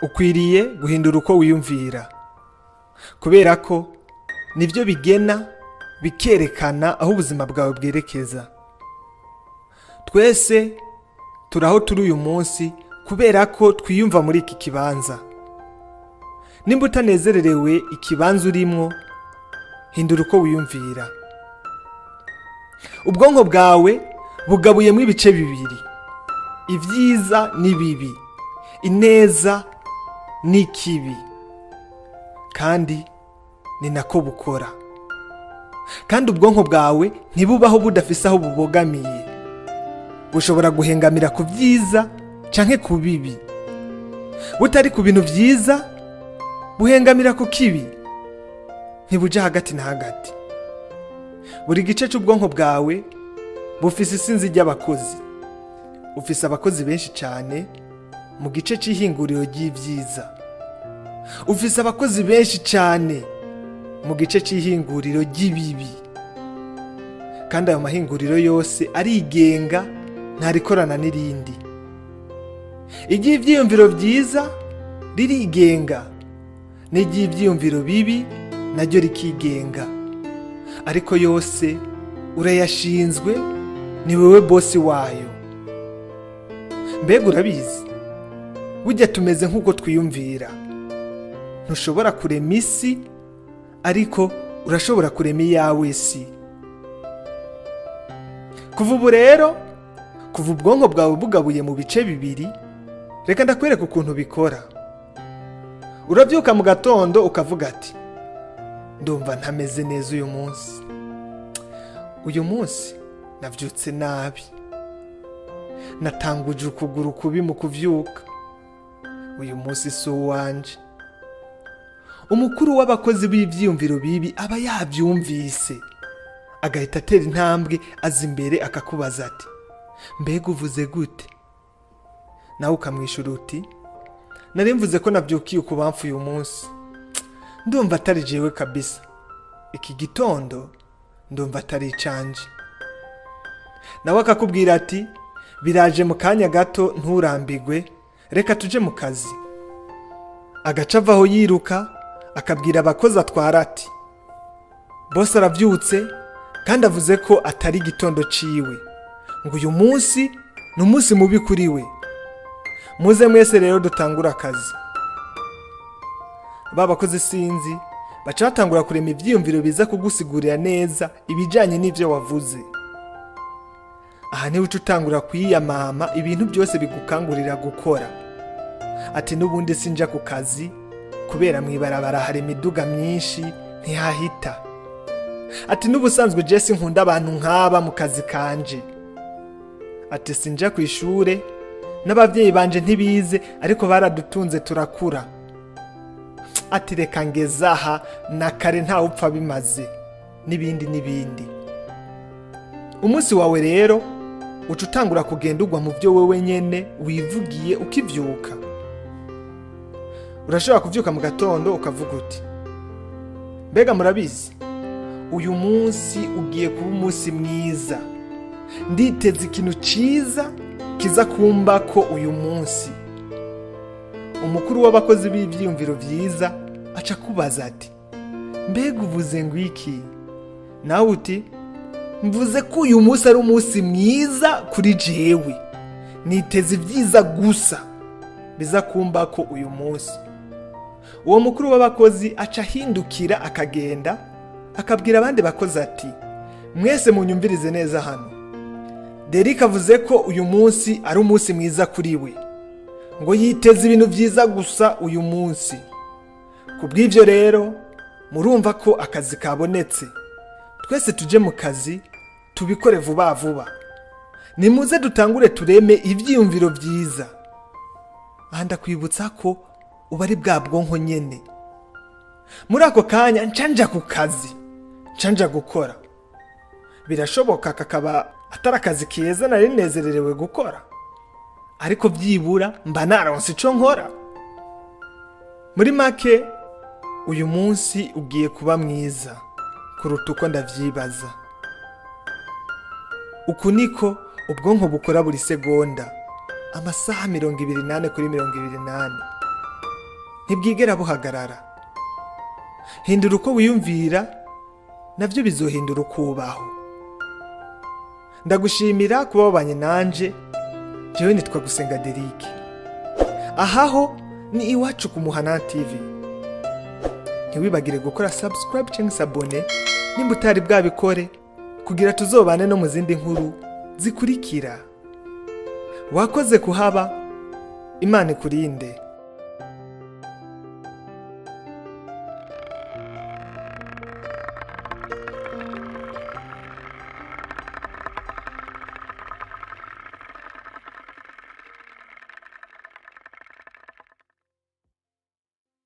Ukwiriye guhindura uko wiyumvira, kubera ko nibyo bigena, bikerekana aho ubuzima bwawe bwerekeza. Twese turi aho turi uyu munsi kubera ko twiyumva muri iki kibanza. Nimba utanezererewe ikibanza urimwo, hindura uko wiyumvira. Ubwonko bwawe bugabuyemo ibice bibiri: ibyiza n'ibibi, ineza n'ikibi. Kandi ni nako bukora. Kandi ubwonko bwawe ntibubaho budafise aho bubogamiye. Bushobora guhengamira ku byiza canke ku bibi. Butari ku bintu byiza, buhengamira ku kibi. Ntibuja hagati na hagati. Buri gice c'ubwonko bwawe bufise isinzi ry'abakozi. Ufise abakozi benshi cyane mu gice c'ihinguriro ry'ibyiza, ufise abakozi benshi cyane mu gice c'ihinguriro ry'ibibi. Kandi ayo mahinguriro yose arigenga, ntarikorana n'irindi. Iry'ibyiyumviro byiza ririgenga, n'iry'ibyiyumviro bibi naryo rikigenga. Ariko yose urayashinzwe, ni wowe boss wayo. Mbega urabizi? Burya tumeze nk'uko twiyumvira. Ntushobora kurema isi, ariko urashobora kurema iyawe si. Kuva ubu rero, kuva ubwonko bwawe bugabuye mu bice bibiri, reka ndakwereka ukuntu bikora. Urabyuka mu gatondo ukavuga ati: "Ndumva ntameze neza uyu munsi. Uyu munsi nabyutse nabi, natanguje ukuguru kubi mu kuvyuka. Uyu munsi si uwanje." Umukuru w'abakozi b'ivyiyumviro bibi aba yavyumvise, agahita atera intambwe aza imbere, akakubaza ati: "Mbega uvuze gute?" Nawe ukamwishyura uti: "Nari mvuze ko nabyukiye ukubamfu uyu munsi. Ndumva atari jewe kabisa. Iki gitondo ndumva atari icanje." Nawe akakubwira ati: "Biraje mu kanya gato, nturambigwe, reka tuje mu kazi." Agaca avaho yiruka, akabwira abakozi atwara ati: "Boss arabyutse kandi avuze ko atari igitondo ciwe, ngo uyu munsi ni umunsi mubi kuri we. Muze mwese rero dutangure akazi." Ba bakozi sinzi baca batangura kurema ivyiyumviro biza kugusigurira neza ibijanye n'ivyo wavuze. Aha niho uca utangura kwiyamama ibintu byose bigukangurira gukora, ati: "N'ubundi sinja ku kazi kubera mw'ibarabara hari imiduga myinshi, ntihahita." Ati: "N'ubusanzwe je sinkunda abantu nk'aba mu kazi kanje." Ati: "Sinja ku ishure, n'abavyeyi banje ntibize, ariko baradutunze turakura." Ati: "Reka ngeze aha na kare, ntawupfa bimaze." N'ibindi n'ibindi. Umunsi wawe rero uca utangura kugenda ugwa mu byo wewe nyene wivugiye ukivyuka. Urashobora kuvyuka mu gatondo ukavuga uti: "Mbega murabizi, uyu munsi ugiye kuba umunsi mwiza. Nditeze ikintu ciza kiza kumbako uyu munsi." Umukuru w'abakozi b'ivyiyumviro vyiza aca akubaza ati: "Mbega uvuze ngo iki?" Nawe uti: "Mvuze ko uyu munsi ari umunsi mwiza kuri jewe. Niteze ibyiza gusa biza kumbako uyu munsi." Uwo mukuru w'abakozi aca ahindukira, akagenda akabwira abandi bakozi ati: "Mwese munyumvirize neza hano. Derek avuze ko uyu munsi ari umunsi mwiza kuri we, ngo yiteze ibintu byiza gusa uyu munsi. Ku bw'ibyo rero, murumva ko akazi kabonetse. Twese tuje mu kazi, tubikore vuba vuba. Nimuze dutangure tureme ibyiyumviro byiza." Aha ndakwibutsa ko uba ari bwa bwonko nyene. Muri ako kanya nca ku kazi, nca gukora. Birashoboka kakaba atari akazi keza nari nezererewe gukora, ariko byibura mba naronse ico nkora. Muri make, uyu munsi ugiye kuba mwiza kuruta uko ndavyibaza. Uku niko ubwonko bukora buri segonda, amasaha 24 kuri 24. Ntibwigera buhagarara. Hindura uko wiyumvira, nabyo bizohindura uko ubaho. Ndagushimira kuba wabanye nanje. Jewe nitwa Gusenga Derike. Ahaho ni Iwacu ku Muhana TV. Ntiwibagire gukora subscribe cyangwa s'abonner nimba utari bwabikore, kugira tuzobane no mu zindi nkuru zikurikira. Wakoze kuhaba. Imana ikurinde.